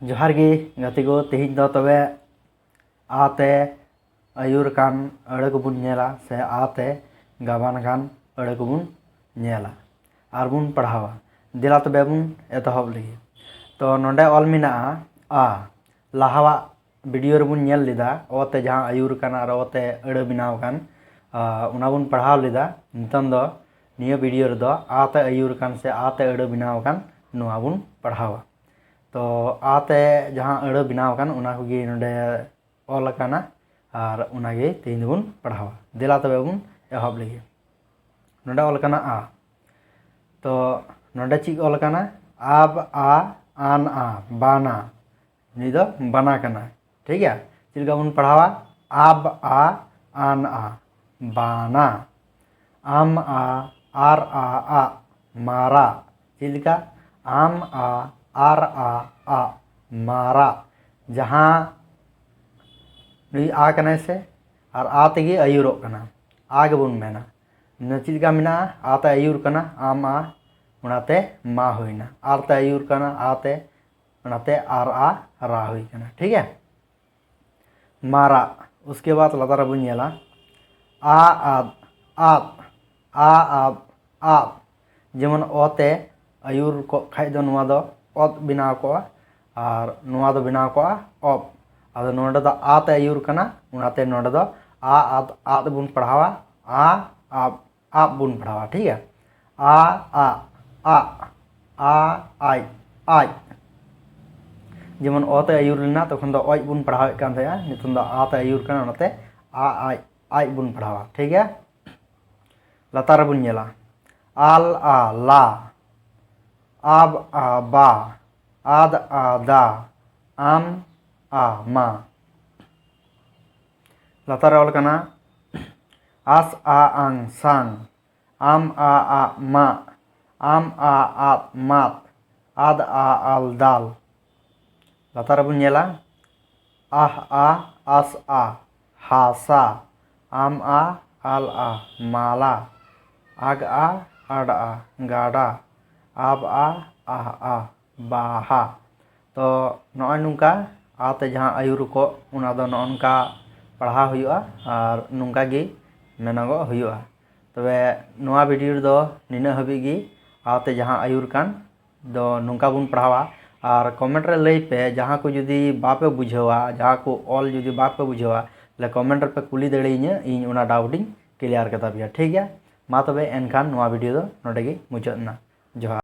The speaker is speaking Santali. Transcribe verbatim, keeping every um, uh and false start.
ᱡᱚᱦᱟᱨ ᱜᱮ ᱜᱟᱛᱮ ᱠᱚ, ᱛᱮᱦᱮᱧ ᱫᱚ ᱛᱚᱵᱮ ᱟ ᱛᱮ ᱟᱹᱭᱩᱨ ᱟᱠᱟᱱ ᱟᱹᱲᱟᱹ ᱠᱚᱵᱚᱱ ᱧᱮᱞᱟ, ᱥᱮ ᱟ ᱛᱮ ᱜᱟᱵᱟᱱ ᱟᱠᱟᱱ ᱟᱹᱲᱟᱹ ᱠᱚᱵᱚᱱ ᱧᱮᱞᱟ ᱟᱨ ᱵᱚᱱ ᱯᱟᱲᱦᱟᱣᱟ᱾ ᱫᱮᱞᱟ ᱛᱚᱵᱮ ᱵᱚᱱ ᱮᱛᱚᱦᱚᱵ ᱞᱮᱜᱮ᱾ ᱛᱚ ᱱᱚᱰᱮ ᱚᱞ ᱢᱮᱱᱟᱜᱼᱟ ᱟ᱾ ᱞᱟᱦᱟᱣᱟᱜ ᱵᱷᱤᱰᱤᱭᱳ ᱨᱮᱵᱚᱱ ᱧᱮᱞ ᱞᱮᱫᱟ ᱚ ᱛᱮ ᱡᱟᱦᱟᱸ ᱟᱹᱭᱩᱨ ᱟᱠᱟᱱ ᱟᱨ ᱚ ᱛᱮ ᱟᱹᱲᱟᱹ ᱵᱮᱱᱟᱣ ᱟᱠᱟᱱ, ᱟ, ᱚᱱᱟ ᱵᱚᱱ ᱯᱟᱲᱦᱟᱣ ᱞᱮᱫᱟ᱾ ᱱᱤᱛᱚᱝ ᱫᱚ ᱱᱤᱭᱟᱹ ᱵᱷᱤᱰᱤᱭᱳ ᱨᱮᱫᱚ ᱟ ᱛᱮ ᱟᱹᱭᱩᱨ ᱟᱠᱟᱱ ᱥᱮ ᱟ ᱛᱮ ᱟᱹᱲᱟᱹ ᱵᱮᱱᱟᱣ ᱟᱠᱟᱱ ᱱᱚᱣᱟ ᱵᱚᱱ ᱯᱟᱲᱦᱟᱣᱟ᱾ ᱛᱚ ᱟ ᱛᱮ ᱡᱟᱦᱟᱸ ᱟᱹᱲᱟᱹ ᱵᱮᱱᱟᱣ ᱟᱠᱟᱱ ᱚᱱᱟ ᱠᱚᱜᱮ ᱱᱚᱰᱮ ᱚᱞ ᱟᱠᱟᱱᱟ ᱟᱨ ᱚᱱᱟᱜᱮ ᱛᱮᱦᱮᱧ ᱫᱚᱵᱚᱱ ᱯᱟᱲᱦᱟᱣᱟ᱾ ᱫᱮᱞᱟ ᱛᱚᱵᱮ ᱵᱚᱱ ᱮᱦᱚᱵ ᱞᱮᱜᱮ᱾ ᱱᱚᱰᱮ ᱚᱞ ᱟᱠᱟᱱᱟ ᱟ᱾ ᱛᱚ ᱱᱚᱰᱮ ᱪᱮᱫ ᱚᱞ ᱟᱠᱟᱱᱟ? ᱟᱵ ᱟ ᱟᱱ ᱟ, ᱵᱟᱱᱟ᱾ ᱱᱩᱭ ᱫᱚ ᱵᱟᱱᱟ ᱠᱟᱱᱟ᱾ ᱴᱷᱤᱠ ᱜᱮᱭᱟ? ᱪᱮᱫ ᱞᱮᱠᱟ ᱵᱚᱱ ᱯᱟᱲᱦᱟᱣᱟ? ᱟᱵ ᱟ ᱟᱱ ᱟ, ᱵᱟᱱᱟ᱾ ᱟᱢ ᱟ ᱟᱨ ᱟ ᱟᱜ, ᱢᱟᱨᱟᱜ᱾ ᱪᱮᱫ ᱞᱮᱠᱟ? ᱟᱢ ᱟ ᱟᱨ ᱟ ᱟᱜ, ᱢᱟᱨᱟᱜ᱾ ᱡᱟᱦᱟᱸ ᱱᱩᱭ ᱟ ᱠᱟᱱᱟᱭ ᱥᱮ, ᱟᱨ ᱟ ᱛᱮᱜᱮ ᱟᱹᱭᱩᱨᱚᱜ ᱠᱟᱱᱟ, ᱟ ᱜᱮᱵᱚᱱ ᱢᱮᱱᱟ᱾ ᱪᱮᱫ ᱞᱮᱠᱟ ᱢᱮᱱᱟᱜᱼᱟ? ᱟ ᱛᱮ ᱟᱹᱭᱩᱨ ᱠᱟᱱᱟ, ᱟᱢ ᱟ, ᱚᱱᱟᱛᱮ ᱢᱟ ᱦᱩᱭᱱᱟ᱾ ᱟᱨ ᱛᱮ ᱟᱹᱭᱩᱨ ᱠᱟᱱᱟ, ᱟ ᱛᱮ, ᱚᱱᱟᱛᱮ ᱟᱨ ᱟ ᱨᱟ ᱦᱩᱭ ᱠᱟᱱᱟ᱾ ᱴᱷᱤᱠ ᱜᱮᱭᱟ? ᱢᱟᱨᱟᱜ᱾ ᱩᱥᱠᱮ ᱵᱟᱫ ᱞᱟᱛᱟᱨ ᱨᱮᱵᱚᱱ ᱧᱮᱞᱟ, ᱟ ᱟᱫ, ᱟᱫ, ᱟ ᱟᱫ, ᱟᱫ᱾ ᱡᱮᱢᱚᱱ ᱚ ᱛᱮ ᱟᱹᱭᱩᱨ ᱠᱚᱜ ᱠᱷᱟᱡ ᱫᱚ ᱱᱚᱣᱟ ᱫᱚ ᱚᱛ ᱵᱮᱱᱟᱣ ᱠᱚᱜᱼᱟ, ᱟᱨ ᱱᱚᱣᱟ ᱫᱚ ᱵᱮᱱᱟᱣ ᱠᱚᱜᱼᱟ ᱚᱵ᱾ ᱟᱫᱚ ᱱᱚᱰᱮ ᱫᱚ ᱟ ᱛᱮ ᱟᱹᱭᱩᱨ ᱠᱟᱱᱟ, ᱚᱱᱟᱛᱮ ᱱᱚᱰᱮ ᱫᱚ ᱟ ᱟᱫ, ᱟᱫ ᱵᱚᱱ ᱯᱟᱲᱦᱟᱣᱟ, ᱟ ᱟᱵ, ᱟᱵ ᱵᱚᱱ ᱯᱟᱲᱦᱟᱣᱟ᱾ ᱴᱷᱤᱠ ᱜᱮᱭᱟ? ᱟ ᱟ ᱟ, ᱟ ᱟᱡ, ᱟᱡ᱾ ᱡᱮᱢᱚᱱ ᱚ ᱛᱮ ᱟᱹᱭᱩᱨ ᱞᱮᱱᱟ, ᱛᱚᱠᱷᱚᱱ ᱫᱚ ᱚᱡ ᱵᱚᱱ ᱯᱟᱲᱦᱟᱣᱮᱫ ᱠᱟᱱ ᱛᱟᱦᱮᱸᱜᱼᱟ, ᱱᱤᱛᱚᱝ ᱫᱚ ᱟ ᱛᱮ ᱟᱹᱭᱩᱨ ᱠᱟᱱᱟ, ᱚᱱᱟᱛᱮ ᱟ ᱟᱡ, ᱟᱡ ᱵᱚᱱ ᱯᱟᱲᱦᱟᱣᱟ᱾ ᱴᱷᱤᱠ ᱜᱮᱭᱟ? ᱞᱟᱛᱟᱨ ᱨᱮᱵᱚᱱ ᱧᱮᱞᱟ, ᱟᱞ ᱟ ᱞᱟ, ᱟᱵ ᱟ ᱵᱟ, ᱟᱫ ᱟ ᱫᱟ, ᱟᱢ ᱟ ᱢᱟ᱾ ᱞᱟᱛᱟᱨ ᱨᱮ ᱚᱞ ᱠᱟᱱᱟ, ᱟᱥ ᱟ ᱟᱝ ᱥᱟᱝ, ᱟᱢ ᱟ ᱟᱜ ᱢᱟᱜ, ᱟᱢ ᱟ ᱟᱫ ᱢᱟᱫ, ᱟᱫ ᱟ ᱟᱞ ᱫᱟᱞ᱾ ᱞᱟᱛᱟᱨ ᱨᱮᱵᱚᱱ ᱧᱮᱞᱟ, ᱟᱦ ᱟ ᱟᱥ ᱟ ᱦᱟᱥᱟ, ᱟᱢ ᱟ ᱟᱞ ᱟ ᱢᱟᱞᱟ, ᱟᱜ ᱟ ᱟᱰ ᱟ ᱜᱟᱰᱟ, ᱟᱵ ᱟ ᱟᱦ ᱟ ᱵᱟᱦᱟ᱾ ᱛᱚ ᱱᱚᱜᱼᱚᱭ ᱱᱚᱝᱠᱟ ᱟᱣᱛᱮ ᱡᱟᱦᱟᱸ ᱟᱹᱭᱩᱨ ᱠᱚᱜ, ᱚᱱᱟ ᱫᱚ ᱱᱚᱜᱼᱚ ᱱᱚᱝᱠᱟ ᱯᱟᱲᱦᱟᱣ ᱦᱩᱭᱩᱜᱼᱟ ᱟᱨ ᱱᱚᱝᱠᱟ ᱜᱮ ᱢᱮᱱᱚᱜᱚᱜ ᱦᱩᱭᱩᱜᱼᱟ᱾ ᱛᱚᱵᱮ ᱱᱚᱣᱟ ᱵᱷᱤᱰᱤᱭᱳ ᱨᱮᱫᱚ ᱱᱤᱱᱟᱹᱜ ᱦᱟᱹᱵᱤᱡ ᱜᱮ᱾ ᱟᱣᱛᱮ ᱡᱟᱦᱟᱸ ᱟᱹᱭᱩᱨ ᱠᱟᱱ ᱫᱚ ᱱᱚᱝᱠᱟ ᱵᱚᱱ ᱯᱟᱲᱦᱟᱣᱟ᱾ ᱟᱨ ᱠᱚᱢᱮᱱᱴ ᱨᱮ ᱞᱟᱹᱭ ᱯᱮ, ᱡᱟᱦᱟᱸ ᱠᱚ ᱡᱩᱫᱤ ᱵᱟᱯᱮ ᱵᱩᱡᱷᱟᱹᱣᱟ, ᱡᱟᱦᱟᱸ ᱠᱚ ᱚᱞ ᱡᱩᱫᱤ ᱵᱟᱯᱮ ᱵᱩᱡᱷᱟᱹᱣᱟ, ᱛᱟᱦᱞᱮ ᱠᱚᱢᱮᱱᱴ ᱨᱮᱯᱮ ᱠᱩᱞᱤ ᱫᱟᱲᱮᱭᱟᱹᱧᱟᱹ, ᱤᱧ ᱚᱱᱟ ᱰᱟᱣᱩᱴ ᱤᱧ ᱠᱞᱤᱭᱟᱨ ᱠᱟᱛᱟ ᱯᱮᱭᱟ, ᱴᱷᱤᱠ ᱜᱮᱭᱟ? ᱢᱟ ᱛᱚᱵᱮ ᱮᱱᱠᱷᱟᱱ ᱱᱚᱣᱟ ᱵᱷᱤᱰᱤᱭᱳ ᱫᱚ ᱱᱚᱰᱮ ᱜᱮ ᱢᱩᱪᱟᱹᱫ ᱮᱱᱟ᱾ ᱡᱚᱦᱟᱨ᱾